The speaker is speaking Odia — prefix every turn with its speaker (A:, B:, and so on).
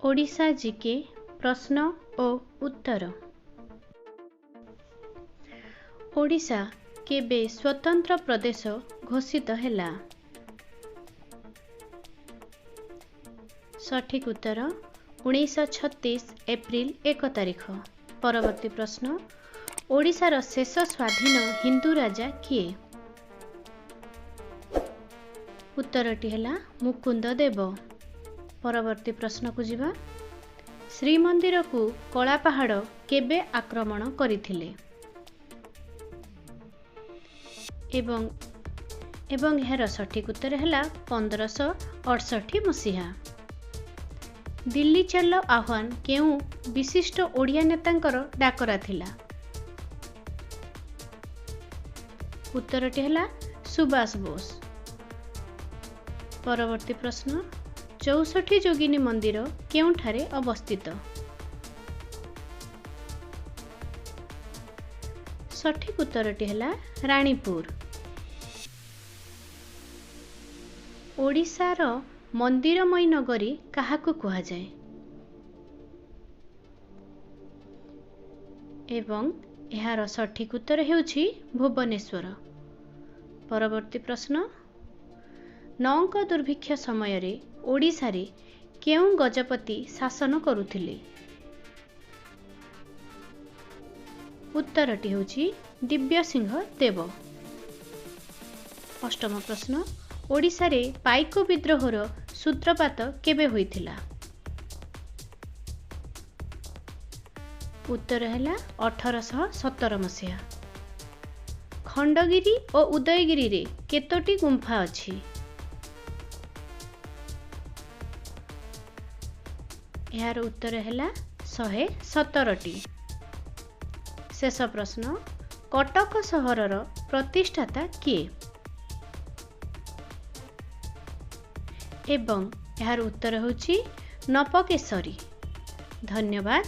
A: ଓଡ଼ିଶା ଜିକେ ପ୍ରଶ୍ନ ଓ ଉତ୍ତର। ଓଡ଼ିଶା କେବେ ସ୍ୱତନ୍ତ୍ର ପ୍ରଦେଶ ଘୋଷିତ ହେଲା? ସଠିକ୍ ଉତ୍ତର 1936 ଏପ୍ରିଲ 1 ତାରିଖ। ପରବର୍ତ୍ତୀ ପ୍ରଶ୍ନ, ଓଡ଼ିଶାର ଶେଷ ସ୍ୱାଧୀନ ହିନ୍ଦୁ ରାଜା କିଏ? ଉତ୍ତରଟି ହେଲା ମୁକୁନ୍ଦ ଦେବ। ପରବର୍ତ୍ତୀ ପ୍ରଶ୍ନକୁ ଯିବା। ଶ୍ରୀମନ୍ଦିରକୁ କଳାପାହାଡ଼ କେବେ ଆକ୍ରମଣ କରିଥିଲେ? ଏବଂ ଏହାର ସଠିକ୍ ଉତ୍ତର ହେଲା 1568 ମସିହା। ଦିଲ୍ଲୀ ଚାଲ ଆହ୍ୱାନ କେଉଁ ବିଶିଷ୍ଟ ଓଡ଼ିଆ ନେତାଙ୍କର ଡାକରା ଥିଲା? ଉତ୍ତରଟି ହେଲା ସୁଭାଷ ବୋଷ। ପରବର୍ତ୍ତୀ ପ୍ରଶ୍ନ, 64 ଯୋଗିନୀ ମନ୍ଦିର କେଉଁଠାରେ ଅବସ୍ଥିତ? ସଠିକ୍ ଉତ୍ତରଟି ହେଲା ରାଣୀପୁର। ଓଡ଼ିଶାର ମନ୍ଦିରମୟୀ ନଗରୀ କାହାକୁ କୁହାଯାଏ? ଏବଂ ଏହାର ସଠିକ୍ ଉତ୍ତର ହେଉଛି ଭୁବନେଶ୍ୱର। ପରବର୍ତ୍ତୀ ପ୍ରଶ୍ନ, ନଅଙ୍କ ଦୁର୍ଭିକ୍ଷ ସମୟରେ ଓଡ଼ିଶାରେ କେଉଁ ଗଜପତି ଶାସନ କରୁଥିଲେ? ଉତ୍ତରଟି ହେଉଛି ଦିବ୍ୟସିଂହ ଦେବ। ଅଷ୍ଟମ ପ୍ରଶ୍ନ, ଓଡ଼ିଶାରେ ପାଇକ ବିଦ୍ରୋହର ସୂତ୍ରପାତ କେବେ ହୋଇଥିଲା? ଉତ୍ତର ହେଲା 1817 ମସିହା। ଖଣ୍ଡଗିରି ଓ ଉଦୟଗିରିରେ କେତୋଟି ଗୁମ୍ଫା ଅଛି? ଏହାର ଉତ୍ତର ହେଲା 117ଟି। ଶେଷ ପ୍ରଶ୍ନ, କଟକ ସହରର ପ୍ରତିଷ୍ଠାତା କିଏ? ଏବଂ ଏହାର ଉତ୍ତର ହେଉଛି ନପକେଶରୀ। ଧନ୍ୟବାଦ।